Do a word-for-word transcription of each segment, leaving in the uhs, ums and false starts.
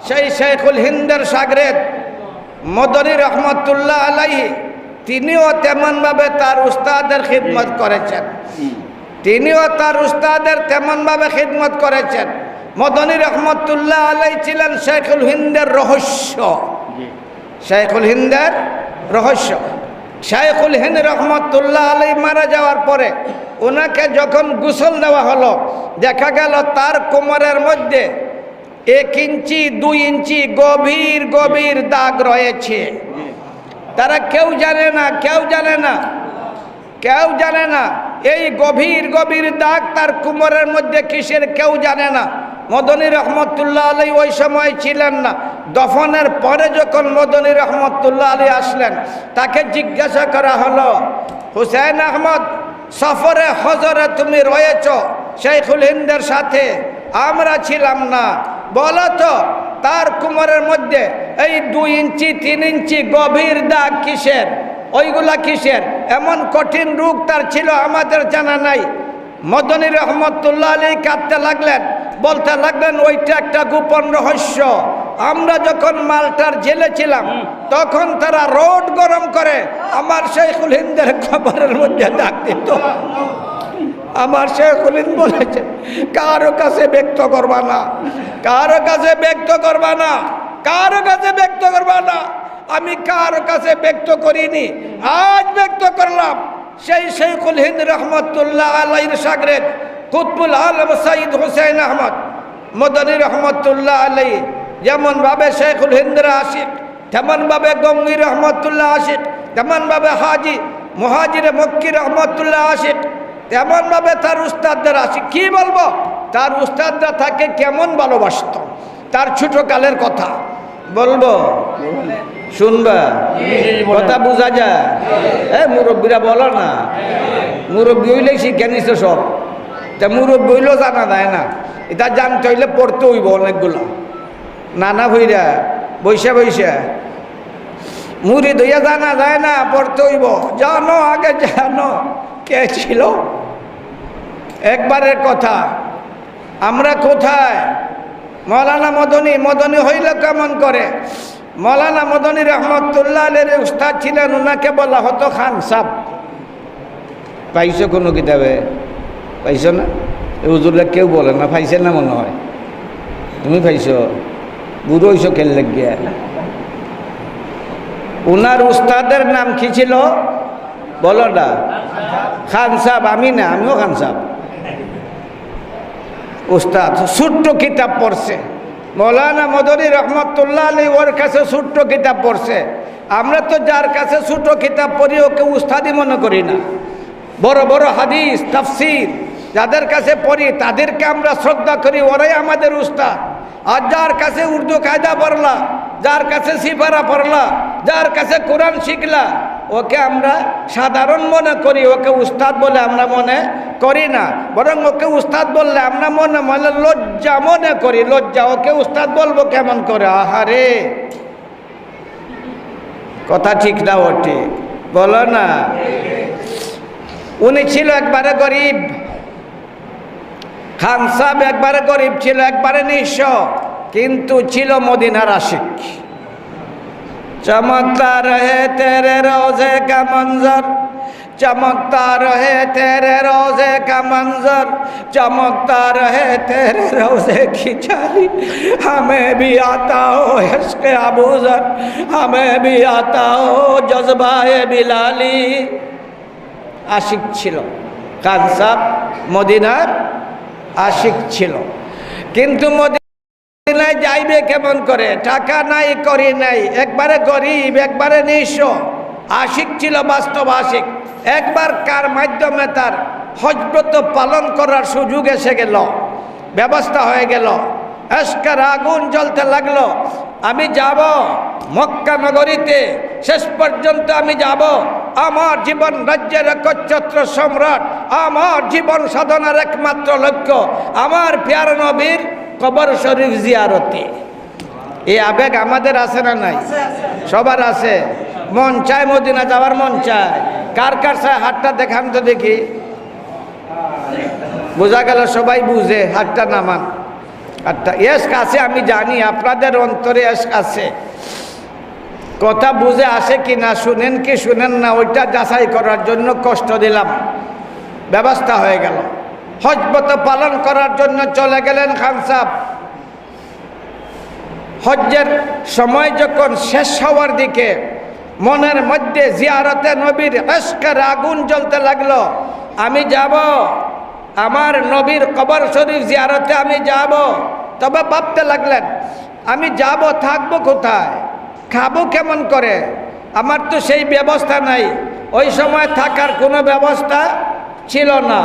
সেই শেখুল হিন্দের শাগরেদ মদনী রহমতুল্লাহ আলাইহি, তিনিও তেমনভাবে তার উস্তাদের খিদমত করেছেন, তিনিও তার উস্তাদের তেমনভাবে খিদমত করেছেন। মদনী রহমতুল্লাহ আলাই ছিলেন শেখুল হিন্দের রহস্য, শেখুল হিন্দের রহস্য। শেখুল হিন্দ রহমতুল্লাহ আলাই মারা যাওয়ার পরে ওনাকে যখন গোসল দেওয়া হলো, দেখা গেল তার কোমরের মধ্যে এক ইঞ্চি, দুই ইঞ্চি গভীর গভীর দাগ রয়েছে। তারা কেউ জানে না, কেউ জানে না, কেউ জানে না। এই গভীর গভীর দাগ তার কোমরের মধ্যে কিসের, কেউ জানে না। মদনী রহমতুল্লাহ আলাই ওই সময় ছিলেন না। দফনের পরে যখন মদনী রহমতুল্লাহ আলাই আসলেন, তাকে জিজ্ঞাসা করা হলো, "হুসেন আহমদ, সফরে হজরে তুমি রয়েছ শেখুল হিন্দের সাথে, আমরা ছিলাম না, বলো তো তার কোমরের মধ্যে এই দুই ইঞ্চি তিন ইঞ্চি গভীর দাগ কিসের, ওইগুলা কিসের? এমন কঠিন রোগ তার ছিল, আমাদের জানা নাই।" মদনী রহমতুল্লাহ আলাই কাঁদতে লাগলেন, বলতে লাগলেন, "ওইটা একটা গোপন রহস্য। আমরা যখন মাল্টার জেলে ছিলাম, তখন তারা রড গরম করে আমার শেখুল হিন্দের কবরের মধ্যে দাগ দিত।" আমার শেখুল হিন্দ বলেছে, "কারো কাছে ব্যক্ত করবা না, কারো কাছে ব্যক্ত করবা না, কারো কাছে ব্যক্ত করবা না।" আমি কারো কাছে ব্যক্ত করিনি, আজ ব্যক্ত করলাম। সেই শেখুল হিন্দ রহমতুল্লাহ আলাইর শাগরেদ কুতবুল আলম সৈয়দ হুসেন আহমদ মদনী রহমতুল্লাহ আলাই যেমন ভাবে শেখুল হিন্দের আশিক, তেমন ভাবে গঙ্গি রহমতুল্লাহ আশিক, তেমন ভাবে হাজি মুহাজিরে মক্কি রহমতুল্লাহ আশিক, তেমন ভাবে তার উস্তাদদের আশিক। কি বলবো, তার উস্তাদরা তাকে কেমন ভালোবাসতো, তার ছোট কালের কথা বলবো, শুনবা? কথা বুঝা যায়? এ, মুরব্বীরা বলো না, মুরব্বী অইলে শিক্ষা নিছে সব। তা মুরব্বী অইলেও জানা যায় না, এটা জানতে অইলে পড়তে অইবো অনেকগুলা। নানা হইরা বইসা বইসা মুরিদ অইয়া জানা যায় না, পড়তে অইবো। জানো, আগে জানো কে ছিল। একবারের কথা, আমরা কোথায়? মৌলানা মদনী, মদনী হইল কেমন করে? মৌলানা মদনী রহমতুল্লাহ আলাইহির উস্তাদ ছিলেন, ওনাকে বলা হতো খান সাব। পাইছো কোনো কিতাবে? পাইছো না? এই হুজুররা কেউ বলে না, পাইছে না মনে হয়। তুমি পাইছো? বুড়ো অইছো কেন লাগিয়া? ওনার উস্তাদের নাম কি ছিল? বলো না। খান সাব, আমি না, আমিও খান সাব। উস্তাদ ছোট্ট কিতাব পড়ছে, মৌলানা মদনী রহমতুল্লাহ আলাইহি ওর কাছে ছোট্ট কিতাব পড়ছে। আমরা তো যার কাছে ছোট কিতাব পড়ি, ওকে উস্তাদই মনে করি না। বড় বড় হাদিস, তাফসীর যাদের কাছে পড়ি, তাদেরকে আমরা শ্রদ্ধা করি, ওরাই আমাদের উস্তাদ। আর যার কাছে উর্দু কায়দা পড়লা, যার কাছে সিপারা পড়লা, যার কাছে কোরআন শিখলা, ওকে আমরা সাধারণ মনে করি, ওকে উস্তাদ বলে আমরা মনে করি না। বরং ওকে উস্তাদ বললে আমরা মনে মনে লজ্জা মনে করি, লজ্জা। ওকে উস্তাদ বলবো কেমন করে? আহারে, কথা ঠিক না ওঠে, বলো না। উনি ছিল একবারে গরিব, খান সাব একবারে গরিব ছিল, একবারে নিঃস্ব, কিন্তু ছিল মদিনার আশিক। চমকতা রহে তেরে রোজে কা মঞ্জর, চমকতা রহে তেরে রোজে কা মঞ্জর, চমকতা রহে তেরে রোজে কি জালি। হমে ভি আতা হো ইশকে আবু জর, হমে ভি আতা হো জজবায়ে বিলালি। আশিক ছিল, খান সাব মদিনার আশিক ছিল, কিন্তু মদিনায় যাইবে কেমন করে? টাকা নাই, কড়ি নাই, একবারে গরিব, একবারে নিঃস্ব। আশিক ছিল, বাস্তব আশিক। একবার কার মাধ্যমে তার হজব্রত পালন করার সুযোগ এসে গেল, ব্যবস্থা হয়ে গেল। ইশকের আগুন জ্বলতে লাগলো। আমি যাব মক্কা নগরীতে, শেষ পর্যন্ত আমি যাব আমার জীবন রাজ্যের একচ্ছত্র সম্রাট, আমার জীবন সাধনার একমাত্র লক্ষ্য আমার প্রিয় নবীর কবর শরীফ জিয়ারতে। এই আবেগ আমাদের আছে না নাই? সবার আছে। মন চায় মদিনা যাওয়ার, মন চায়। কার কার চায় হাতটা দেখান তো দেখি। বোঝা গেল সবাই বুঝে, হাতটা নামান। আচ্ছা, এশক আছে, আমি জানি আপনাদের অন্তরে এশক আছে। কথা বুঝে আসে কি না, শুনেন কি শুনেন না, ওইটা যাচাই করার জন্য কষ্ট দিলাম, ব্যবস্থা হয়ে গেল। হজ ব্রত পালন করার জন্য চলে গেলেন খান সাহেব। হজ্জের সময় যখন শেষ হওয়ার দিকে, মনের মধ্যে জিয়ারতে নবীর এশকের আগুন জ্বলতে লাগলো। আমি যাব, আমার নবীর কবর শরীফ জিয়ারতে আমি যাব। তবে ভাবতে লাগলেন, আমি যাব, থাকবো কোথায়, খাবো কেমন করে? আমার তো সেই ব্যবস্থা নাই। ওই সময় থাকার কোনো ব্যবস্থা ছিল না,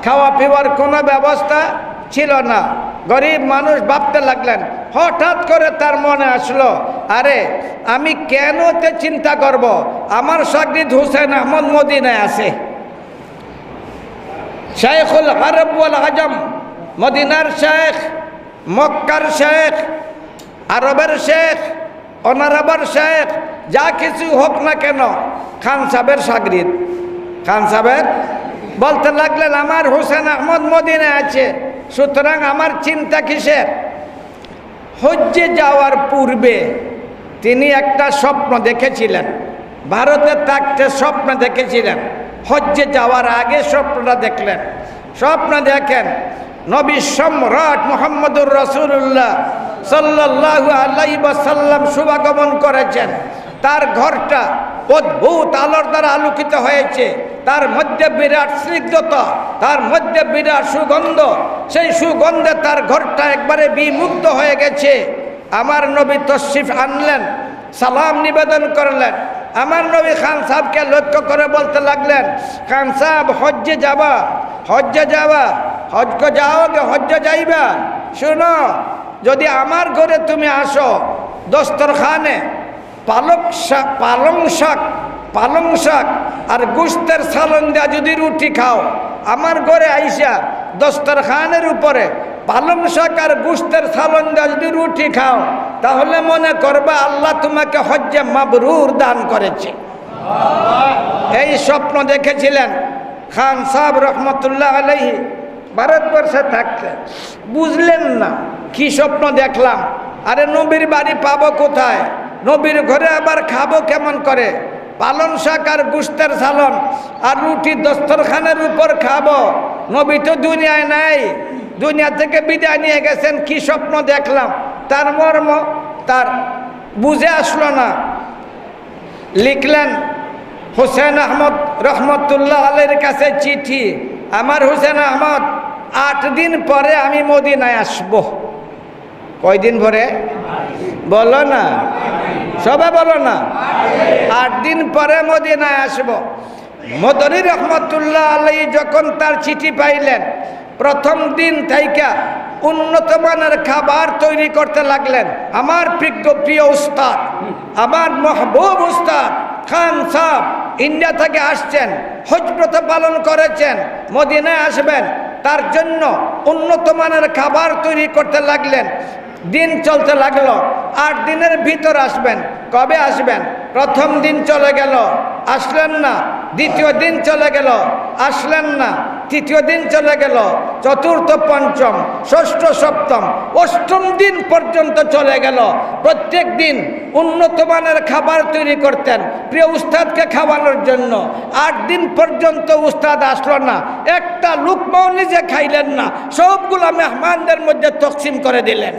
খাওয়া পিওয়ার কোনো ব্যবস্থা ছিল না। গরিব মানুষ ভাবতে লাগলেন। হঠাৎ করে তার মনে আসলো, আরে, আমি কেন তে চিন্তা করব, আমার শাগরিদ হুসেন আহমদ মদিনায় আছে। শাইখুল আরব ওয়াল আজম, মদিনার শেখ, মক্কার শেখ, আরবের শেখ, অনারবের শেখ, যা কিছু হোক না কেন, খান সাহেবের শাগরিদ। খান সাহেবের বলতে লাগলেন, আমার হুসেন আহমদ মদিনায় আছে, সুতরাং আমার চিন্তা কিসের? হজ্জে যাওয়ার পূর্বে তিনি একটা স্বপ্ন দেখেছিলেন, ভারতে থাকতে স্বপ্ন দেখেছিলেন, হজ্জে যাওয়ার আগে স্বপ্নটা দেখলেন। স্বপ্ন দেখেন, নবী সম্রাট মুহাম্মদুর রাসূলুল্লাহ সাল্লাল্লাহু আলাইহি ওয়াসাল্লাম শুভাগমন করেছেন। তার ঘরটা অদ্ভুত আলোর দ্বারা আলোকিত হয়েছে। তার মধ্যে বিরাট স্নিগ্ধতা, তার মধ্যে বিরাট সুগন্ধ। সেই সুগন্ধে তার ঘরটা একবারে বিমুগ্ধ হয়ে গেছে। আমার নবী তশরিফ আনলেন, সালাম নিবেদন করলেন। আমার নবী খান সাহেবকে লক্ষ্য করে বলতে লাগলেন, খান সাহেব, হজ্জে যাবা, হজ্জে যাবা, হজ্জ কো যাওগে, হজ্জে যাইবা। শুনো, যদি আমার ঘরে তুমি আসো, দস্তরখানে পালক শাক, পালং শাক, পালং শাক আর গোস্তের সালন দেয়া যদি রুটি খাও, আমার ঘরে আইসা দস্তরখানের উপরে পালং শাক আর গোস্তের সালন দেয়া যদি রুটি খাও, তাহলে মনে করবা আল্লাহ তোমাকে হজ্জে মাবরুর দান করেছে। এই স্বপ্ন দেখেছিলেন খান সাহেব রহমতুল্লাহ আলাইহি। ভারতবর্ষে থাকতে বুঝলেন না কি স্বপ্ন দেখলাম। আরে, নবীর বাড়ি পাবো কোথায়, নবীর ঘরে আবার খাবো কেমন করে? পালং শাক আর গোস্তের সালন আর রুটি দস্তরখানের উপর খাবো। নবী তো দুনিয়ায় নাই, দুনিয়া থেকে বিদায় নিয়ে গেছেন। কি স্বপ্ন দেখলাম, তার মর্ম তার বুঝে আসলো না। লিখলেন হোসেন আহমদ রহমতুল্লাহ আলাইহির কাছে চিঠি, আমার হোসেন আহমদ, আট দিন পরে আমি মদিনায় আসব। কয়দিন পরে? বলো না, সবাই বলো না। আট দিন পরে মদিনায় আসব। মদনী রহমতুল্লাহ আলাইহি যখন তার চিঠি পাইলেন, প্রথম দিন থাইকা উন্নত মানের খাবার তৈরি করতে লাগলেন। আমার প্রিয়, প্রিয় উস্তাদ, আমার মাহবুব উস্তাদ খান সাহেব ইন্ডিয়া থেকে আসছেন, হজ ব্রত পালন করেছেন, মদিনায় আসবেন, তার জন্য উন্নত মানের খাবার তৈরি করতে লাগলেন। দিন চলতে লাগলো, আট দিনের ভিতর আসবেন। কবে আসবেন? প্রথম দিন চলে গেল, আসলেন না। দ্বিতীয় দিন চলে গেল, আসলেন না। তৃতীয় দিন চলে গেল, চতুর্থ, পঞ্চম, ষষ্ঠ, সপ্তম, অষ্টম দিন পর্যন্ত চলে গেল। প্রত্যেক দিন উন্নত মানের খাবার তৈরি করতেন প্রিয় উস্তাদকে খাওয়ানোর জন্য। আট দিন পর্যন্ত উস্তাদ আসলো না, একটা লুকমাও নিজে খাইলেন না, সবগুলা মেহমানদের মধ্যে তকসিম করে দিলেন।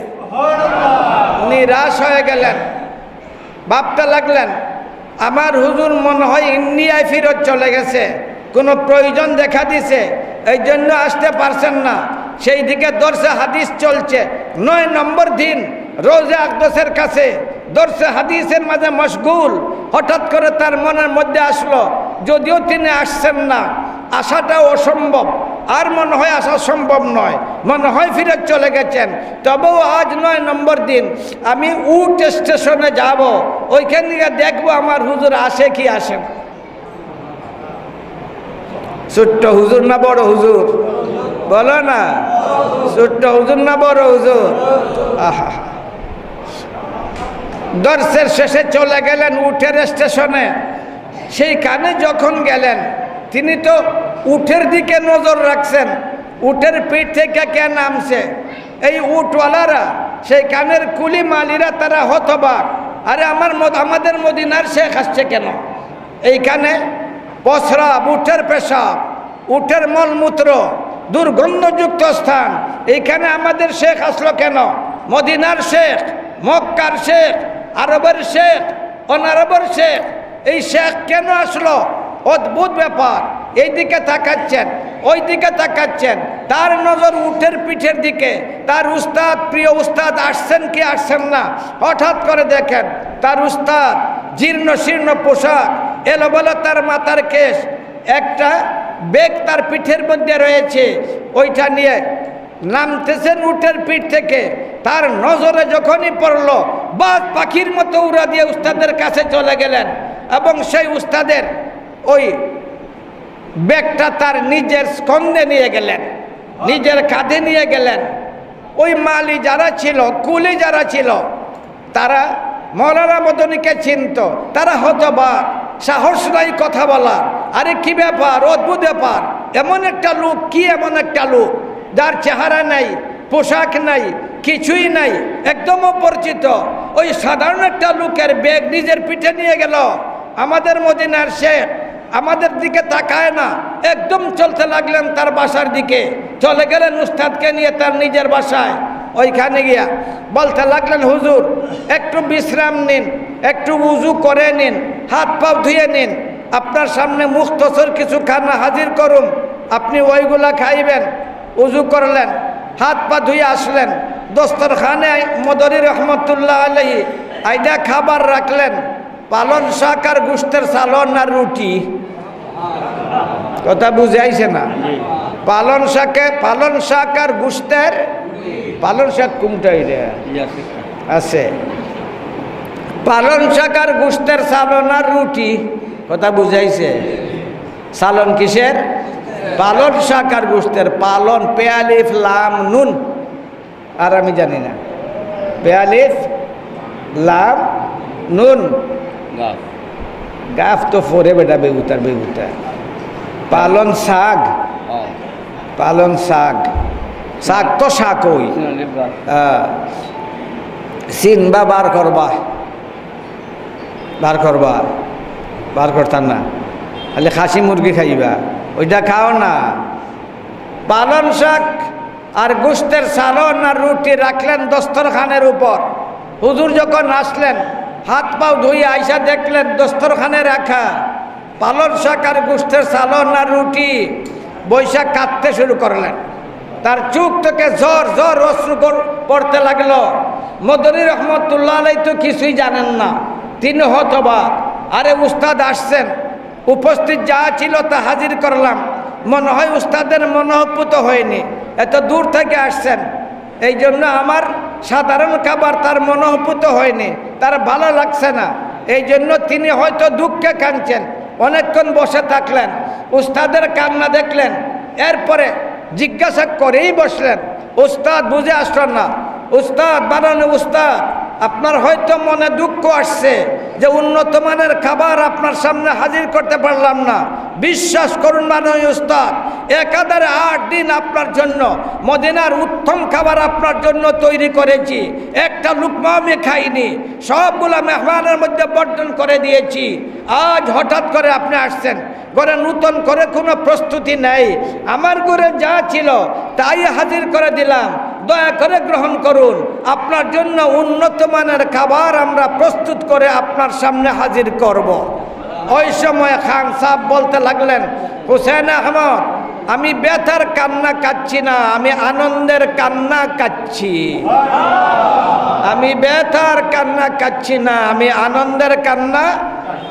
নিরাশ হয়ে গেলেন, ভাবতে লাগলেন, আমার হুজুর মনে হয় ইন্ডিয়ায় ফিরত চলে গেছে, কোনো প্রয়োজন দেখা দিছে, এই জন্য আসতে পারছেন না। সেই দিকে দরসে হাদিস চলছে, নয় নম্বর দিন রোজে আকদসের কাছে দরসে হাদিসের মাঝে মশগুল। হঠাৎ করে তার মনের মধ্যে আসলো, যদিও তিনি আসছেন না, আসাটা অসম্ভব, আর মনে হয় আসা সম্ভব নয়, মনে হয় ফিরত চলে গেছেন। তবুও আজ নয় নম্বর দিন, আমি উট স্টেশনে যাব, ওইখান থেকে দেখবো আমার হুজুর আসে কি আসে না। ছোট্ট হুজুর না বড় হুজুর? বলো না, ছোট্ট হুজুর না বড় হুজুর? আহা। দর্শের শেষে চলে গেলেন উটের স্টেশনে। সেইখানে যখন গেলেন, তিনি তো উটের দিকে নজর রাখছেন, উটের পিঠ থেকে কে নামছে। এই উটওয়ালারা, সেইখানের কুলি মালিরা, তারা হতবাক। আরে, আমার মদ-, আমাদের মদিনার শেখ আসছে কেন এইখানে? প্রস্রাব, উটের পেশাব, উটের মলমূত্র, দুর্গন্ধযুক্ত স্থান, এইখানে আমাদের শেখ আসলো কেন? মদিনার শেখ, মক্কার শেখ, আরবের শেখ, অনারবের শেখ, এই শেখ কেন আসলো? অদ্ভুত ব্যাপার। এইদিকে তাকাচ্ছেন, ওইদিকে তাকাচ্ছেন, তার নজর উটের পিঠের দিকে। তার উস্তাদ, প্রিয় উস্তাদ আসছেন কি আসছেন না, হঠাৎ করে দেখেন তার উস্তাদ, জীর্ণ শীর্ণ পোশাক, এলোমেলো তার মাথার কেশ, একটা ব্যাগ তার পিঠের মধ্যে রয়েছে, ওইটা নিয়ে নামতেছেন উটের পিঠ থেকে। তার নজরে যখনই পড়ল, বাজ পাখির মতো উড়া দিয়ে উস্তাদের কাছে চলে গেলেন এবং সেই উস্তাদের ওই ব্যাগটা তার নিজের স্কন্ধে নিয়ে গেলেন, নিজের কাঁধে নিয়ে গেলেন। ওই মালি যারা ছিল, কুলি যারা ছিল, তারা মৌলানা মদনীকে চিনত, তারা হতবাক, সাহস নাই কথা বলার। আরে, কি ব্যাপার, অদ্ভুত ব্যাপার, এমন একটা লোক, কি এমন একটা লোক যার চেহারা নাই, পোশাক নাই, কিছুই নাই, একদম অপরিচিত। ওই সাধারণ একটা লোকের ব্যাগ নিজের পিঠে নিয়ে গেল। আমাদের মদিনার শেখ আমাদের দিকে তাকায় না, একদম চলতে লাগলেন তার বাসার দিকে। চলে গেলেন উস্তাদকে নিয়ে তার নিজের বাসায়। ওইখানে গিয়া বলতে লাগলেন, "হুজুর, একটু বিশ্রাম নিন, একটু উজু করে নিন, হাত পাও ধুয়ে নিন, আপনার সামনে মুখতসর কিছু খানা হাজির করুম, আপনি ওইগুলা খাইবেন।" উজু করলেন, হাত পা ধুয়ে আসলেন, দস্তরখানে মদনী রহমতুল্লাহ আলাইহি আইনা খাবার রাখলেন, পালং শাক আর গোস্তের সালন আর রুটি। কথা বুঝাইছে না? পালং শাকে, পালং শাক আর গোস্তের, পালং শাক কোনটা এটা? আছে। পালং শাক আর গোস্তের সালন আর রুটি। কথা বুঝাইছে? সালন কিসের? পালং শাক আর গোস্তের। পালং, পে আলিফ লাম নুন। আর আমি জানি না। পে আলিফ লাম নুন। গাফ। গাফ তো পরে বেটা, বেগুতার বেগুতা। পালং শাক। ও। পালং শাক। শাক তো শাক ওই। সিন আলিফ গাফ। হ্যাঁ। সিন বা বার করবা। বার করবা। বার করতাম না। খালি খাসি মুরগি খাইবা। ওইটা খাও না। পালং শাক আর গোস্তের সালন আর রুটি রাখলেন দস্তরখানের উপর। হুজুর যখন আসলেন, হাত পাও ধুয়ে আইসা দেখলেন দস্তরখানে রাখা পালং শাক আর গোস্তের সালন আর রুটি। বইসা কাঁদতে শুরু করলেন। তার চোখ থেকে ঝর ঝর অশ্রু গড়-, পড়তে লাগলো। মদনী রহমতুল্লাহ আলাই তো কিছুই জানেন না, তিনি হতবাক। আরে, উস্তাদ আসছেন, উপস্থিত যা ছিল তা হাজির করলাম। মনে হয় উস্তাদের মনোহপুত হয়নি, এত দূর থেকে আসছেন, এই জন্য আমার সাধারণ খাবার তার মনোহপুত হয়নি, তার ভালো লাগছে না, এই জন্য তিনি হয়তো দুঃখে কাঁদছেন। অনেকক্ষণ বসে থাকলেন, উস্তাদের কান্না দেখলেন, এরপরে জিজ্ঞাসা করেই বসলেন। উস্তাদ বুঝে আসলেন না। উস্তাদ, মাননীয় উস্তাদ, আপনার হয়তো মনে দুঃখ আসছে যে উন্নত মানের খাবার আপনার সামনে হাজির করতে পারলাম না। বিশ্বাস করুন মাননীয় উস্তাদ, একাধারে আট দিন আপনার জন্য মদিনার উত্তম খাবার আপনার জন্য তৈরি করেছি। একটা লুকমা আমি খাইনি, সবগুলা মেহমানের মধ্যে বন্টন করে দিয়েছি। আজ হঠাৎ করে আপনি আসছেন, ঘরে নতুন করে কোনো প্রস্তুতি নেই। আমার ঘরে যা ছিল তাই হাজির করে দিলাম। দয়া করে গ্রহণ করুন। আপনার জন্য উন্নত মানের খাবার আমরা প্রস্তুত করে আপনার সামনে হাজির করব। ওই সময় খান সাহেব বলতে লাগলেন, "হুসেন আহমদ, আমি ব্যথার কান্না কাচ্ছি না, আমি আনন্দের কান্না কাচ্ছি। আমি ব্যথার কান্না কাচ্ছি না, আমি আনন্দের কান্না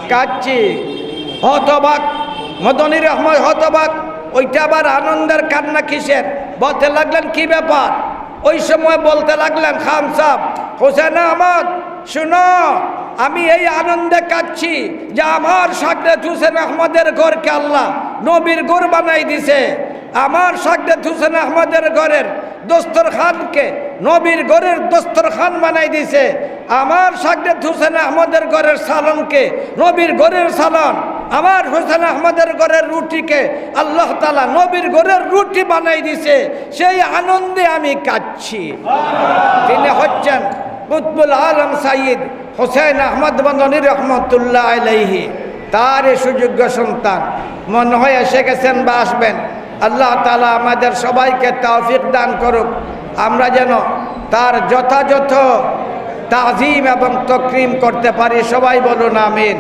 কাচ্ছি।" হতবাক, মদনী রহমত হতবাক, "ওইটা আবার আনন্দের কান্না কিসের?" বলতে লাগলেন, "কি ব্যাপার?" ওই সময় বলতে লাগলেন, "খান সাহেব, হুসেন আহমদ, শুনো, আমি এই আনন্দে কাচ্ছি যে আমার শাগরেদ হুসেন আহমদের ঘরকে আল্লাহ নবীর ঘর বানাই দিছে। আমার শাগরেদ হুসেন আহমদের ঘরের দস্তরখানকে নবীর ঘরের দস্তরখান বানাই দিছে। আমার শাগরেদ হুসেন আহমদের ঘরের সালনকে নবীর ঘরের সালন।" আমার হোসেন আহমদের ঘরের রুটিকে আল্লাহ তাআলা নবীর ঘরের রুটি বানাই দিছে, সেই আনন্দে আমি কাঁদছি। তিনি হচ্ছেন কুতবুল আলম সাইয়্যিদ হোসেন আহমদ মদনী রহমতুল্লাহ আলাইহি, তার এই সুযোগ্য সন্তান। মনে হয় এসে গেছেন বা আসবেন। আল্লাহ তাআলা আমাদের সবাইকে তৌফিক দান করুক, আমরা যেন তার যথাযথ তাজিম এবং তকরিম করতে পারি। সবাই বলুন আমিন।